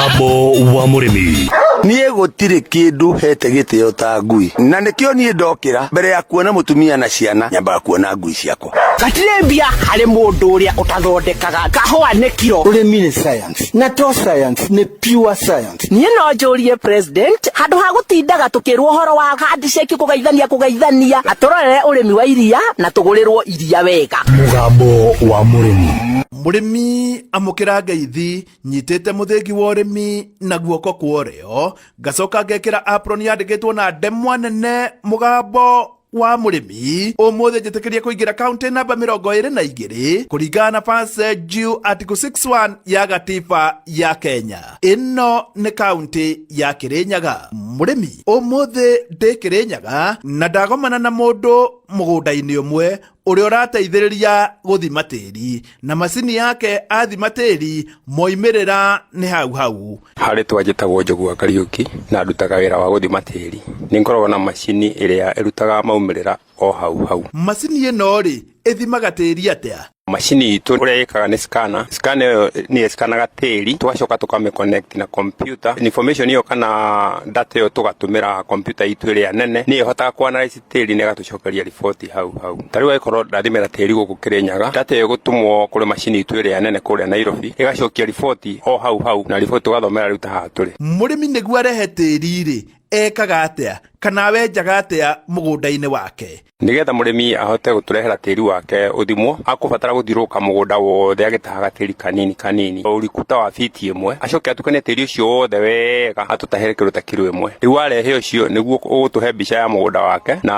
Mũgambo wa mũrĩmi. Niĩ gũtirĩ kĩndũ hete gĩtĩo ta ngui, na nĩkĩo niĩ ndokĩra mbere ya kuona mũtumia na ciana nyambaga kuona ngui ciakwa. Gatirĩ mbia harĩ mũndũ ũrĩa ũtathondekaga kahũa nĩ kiro. Ũrĩmi nĩ science, na to science, nĩ pure science. Niĩ no njũrie president, handũ ha gũtindaga tũkĩrwo ũhoro wa handshake, kũgeithania kũgeithania, atũrorere ũrĩmi wa iria na tũgũrĩrwo iria wega. Mũgambo wa mũrĩmi. Mũrĩmi, amũkĩra ngeithi. Nyitĩte mũthĩgi wa ũrĩmi na guoko kwa ũrĩo, ngacoka ngekĩra apron yandĩkĩtwo na ndemwa nene "Mũgambo wa mũrĩmi". Ũmũthĩ njĩtĩkĩrie kũingĩra kaunti namba 22 kũringana na Passage Article 61 ya gatiba ya Kenya. Ĩno nĩ kaunti ya Kĩrĩnyaga. Mũrĩmi, ũmũthĩ ndĩ Kĩrĩnyaga na ndagomana na mũndũ mũgũnda-inĩ ũmwe ũrĩa ũrateithĩrĩria gũthima tĩri na macini yake. Athima tĩri, moimĩrĩra nĩ hau hau. Harĩ twanjĩtagwo Njogu wa Kariũki na ndutaga wĩra wa gũthima tĩri. Nĩ ngoragwo na macini ĩrĩa ĩrutaga maumĩrĩra o hau hau. Macini ĩno rĩ, ĩthimaga tĩri atĩa? Macini itũ ũrĩa ĩkaga nĩ scanner. Scanner ĩyo nĩ ĩskanaga tĩri, tũgacoka tũkamĩ connect na computer. Information ĩyo kana data ĩyo tũgatũmĩra computer itũ ĩrĩa nene, nĩyo ĩhotaga kũ analyze tĩri na ĩgatũcokeria riboti hau hau. Ta rĩu angĩkorwo ndathimĩra tĩri gũkũ Kĩrĩnyaga, data ĩyo ĩgũtũmwo kũrĩ macini itũ ĩrĩa nene kũrĩa Nairobi, ĩgacokia riboti o hau hau, na riboti tũgathomera rĩu ta haha tũrĩ. Mũrĩmi nĩguo arehe tĩri rĩ, ekaga atĩa kana wenjaga atĩa mũgũnda-inĩ wake? Nĩgetha mũrĩmi ahote gũtũrehera tĩri wake ũthimwo, akũbatara gũthiũrũrũka mũgũnda wothe agĩtahaga tĩri kanini kanini, ũriku ta wa biti 1, acoke atukanie tĩri ũcio wothe wega, atũtahĩre kĩndũ ta kiro 1. Rĩu warehe ũcio nĩguo ũgũtũhe mbica ya mũgũnda wake, na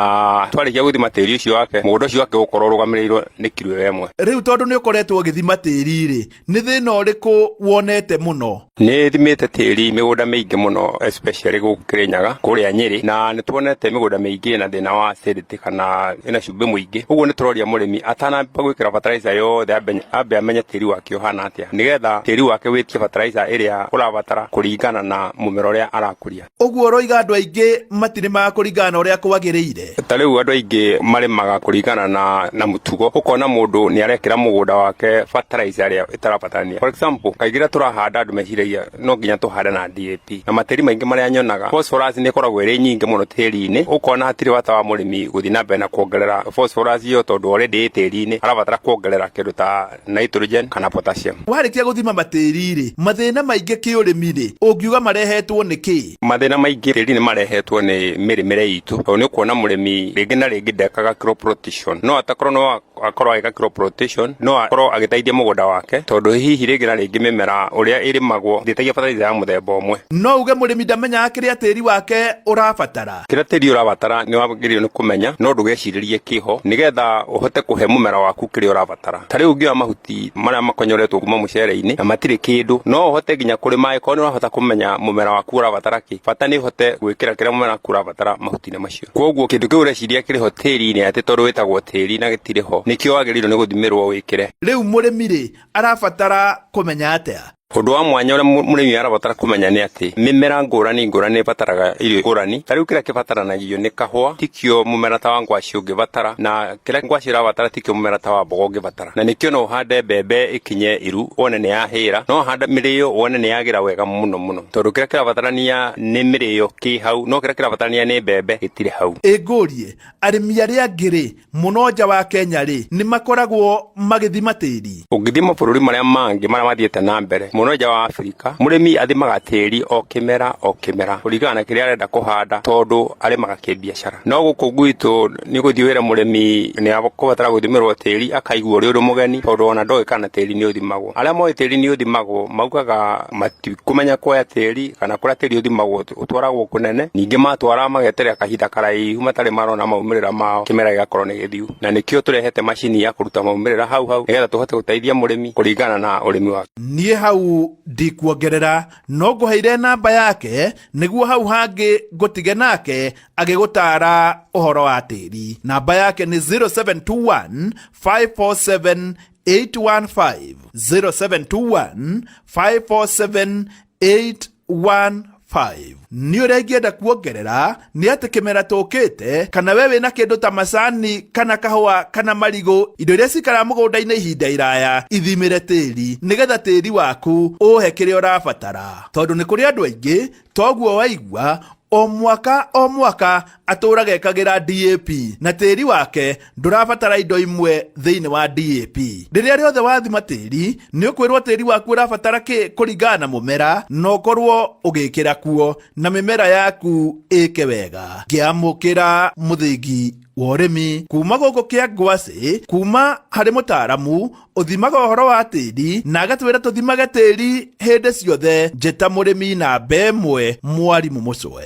twarĩkia gũthima tĩri ũcio wake, mũgũnda ũcio wake ũgũkorwo ũrũgamĩrĩirwo nĩ kiro ĩyo 1. Rĩu tondũ nĩ ũkoretwo ũgĩthima tĩri rĩ, nĩ thĩna ũrĩkũ wonete mũno? Nĩ thimĩte tĩri mĩgũnda mĩingĩ mũno, especially gũkũ Kĩrĩnyaga, kũrĩa Nyĩrĩ, na nĩ tuonete mĩgũnda mĩingĩ ĩna thĩna wa acidity kana ĩna cumbĩ mũingĩ. Ũguo nĩ tũroria mũrĩmi atanamba gwĩkĩra fertilizer yothe ambe amenye tĩri wake ũhana atĩa, nĩgetha tĩri wake wĩtie fertilizer ĩrĩa ũrabatara kũringana na mũmera ũrĩa arakũria. Ũguo ũroiga andũ aingĩ matirĩmaga kũringana na ũrĩa kwagĩrĩire? Ta rĩu andũ aingĩ marĩmaga kũringana na mũtugo, ũkona mũndũ nĩ arekĩra mũgũnda wake fertilizer ĩrĩa ĩtarabatarania. For example, kaingĩ rĩrĩa tũrahanda, andũ meciragia no nginya tũhande na DAP, na matĩri maingĩ marĩa nyonaga phosphorus nĩ ĩkoragwo ĩrĩ nyingĩ mũno tĩri-inĩ, ũkona hatirĩ bata wa mũrĩmi gũthiĩ na mbere na kuongerera phosphorus ĩyo tondũ already ĩ tĩri-inĩ, arabatara kuongerera kĩndũ ta nitrogen kana potassium. Warĩkia gũthima matĩri rĩ, mathĩna maingĩ kĩũrĩmi rĩ, ũngiuga marehetwo nĩ kĩ? Mathĩna maingĩ tĩri-inĩ marehetwo nĩ mĩrĩmĩre itũ, tondũ nĩ ũkuona mũrĩmi rĩngĩ na rĩngĩ ndekaga crop rotation. No atakorwo no akorwo agĩka crop rotation, no akorwo agĩteithia mũgũnda wake, tondũ hihi rĩngĩ na rĩngĩ mĩmera ũrĩa ĩrĩmagwo ndĩtagia fertilizer ya mũthemba ũmwe. No uge mũrĩmi ndamenyaga kĩrĩa tĩri wake ũrabatara? Kĩrĩa tĩri ũrabatara nĩ wagĩrĩirwo nĩ kũmenya, no ndũgecirĩrie kĩho, nĩgetha ũhote kũhe mũmera waku kĩrĩa ũrabatara. Ta rĩu ũngĩoya mahuti marĩa makonyoretwo kuma mũcere-inĩ na matirĩ kĩndũ, no ũhote nginya kũrĩma angĩkorwo nĩ ũrahota kũmenya mũmera waku ũrabatara kĩ. Bata nĩ ũhote gwĩkĩra kĩrĩa mũmera waku ũrabatara mahuti-inĩ macio. Koguo kĩndũ kĩu ũreciria kĩrĩ ho tĩri-inĩ, atĩ tondũ wĩtagwo tĩri na gĩtirĩ ho, nĩkĩo wagĩrĩirwo nĩ gũthimĩrwo wĩkĩre. Rĩu mũrĩmi rĩ, arabatara kũmenya atĩa? Ũndũ wa mwanya ũrĩa mũrĩmi arabatara kũmenya nĩ atĩ mĩmera ngũrani ngũrani nĩ ĩbataraga irio ngũrani. Ta rĩu kĩrĩa kĩbataranagia nĩ kahũa tikĩo mũmera ta wa ngwacĩ ũngĩbatara, na kĩrĩa ngwacĩ ĩrabatara tikĩo mũmera ta wa mboga ũngĩbatara. Na nĩkĩo no ũhande mbembe ĩkinye iru wone nĩ yahĩra, no ũhande mĩrĩo wone nĩ yagĩra wega mũno mũno, tondũ kĩrĩa kĩrabatarania nĩ mĩrĩo kĩ hau, no kĩrĩa kĩrabatarania nĩ mbembe gĩtirĩ hau. Ĩ ngũrie, arĩmi arĩa angĩ rĩ, mũno nja wa Kenya rĩ, nĩ makoragwo magĩthima tĩri? Ũngĩthiĩ mabũrũri marĩa mangĩ marĩa mathiĩte na mbere mũno nja wa Afrika, mũrĩmi athimaga tĩri o kĩmera o kĩmera kũringana na kĩrĩa arenda kũhanda, tondũ arĩmaga kĩbiacara. No gũkũ gwitũ nĩ ũgũthiĩ wĩre mũrĩmi nĩ akũbatara gũthimĩrwo tĩri, akaigua ũrĩ ũndũ mũgeni, tondũ ona ndoĩ kana tĩri nĩ ũthimagwo. Arĩa moĩ tĩri nĩ ũthimagwo maugaga matikũmenya kuoya tĩri kana kũrĩa tĩri ũthimagwo ũtwaragwo kũnene, ningĩ matwara mageterera kahinda karaihu matarĩ marona maumĩrĩra mao, kĩmera gĩgakorwo nĩ gĩthiu. Na nĩkĩo tũrehete macini ya kũruta maumĩrĩra hau hau, nĩgetha tũhote gũteithia mũrĩmi kũringana na ũrĩmi wake. Niĩ hau ndikuongerera, no ngũheire namba yake nĩguo hau hangĩ ngũtige nake agĩgũtara ũhoro wa tĩri. Namba yake nĩ 0721 547 815, 0721 547 815. 5. Nĩ ũrĩa ingĩenda kuongerera nĩ atĩ kĩmera tũkĩte kana we wĩna kĩndũ ta macani kana kahũa kana marigũ, indo iria cikaraga mũgũnda-inĩ ihinda iraya, ithimĩre tĩri nĩgetha tĩri waku ũhe kĩrĩa ũrabatara, tondũ nĩ kũrĩ andũ aingĩ toguo waigua o mwaka o mwaka atũraga ekagĩra DAP na tĩri wake ndũrabatara indo imwe thĩinĩ wa DAP. Rĩrĩa rĩothe wathima tĩri nĩ ũkwĩrwo tĩri waku ũrabatara kĩ kũringana na mũmera, na ũkorwo ũgĩkĩra kuo na mĩmera yaku ĩke wega. Ngĩamũkĩra mũthingi wa ũrĩmi kuma gũkũ kĩa ngwacĩ, kuma harĩ mũtaaramu ũthimaga ũhoro wa tĩri na agatwĩra tũthimage tĩri hĩndĩ ciothe, njĩta mũrĩmi namba ĩmwe mwarimũ mũcwe.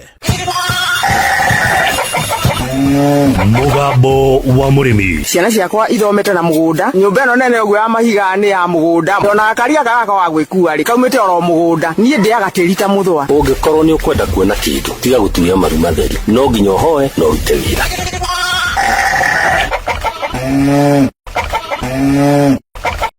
Mũgambo wa mũrĩmi. Ciana ciakwa ithomete na mũgũnda, nyũmba ĩno nene ũguo ya mahiga nĩ ya mũgũnda, ona karia gaka wa gwĩkua rĩ kaumĩte oro mũgũnda. Niĩ ndĩaga tĩri ta mũthũa. Ũngĩkorwo nĩ ũkwenda kuona kĩndũ, tiga gũturia maru matheri, no nginya ũhoe na ũrute wĩra.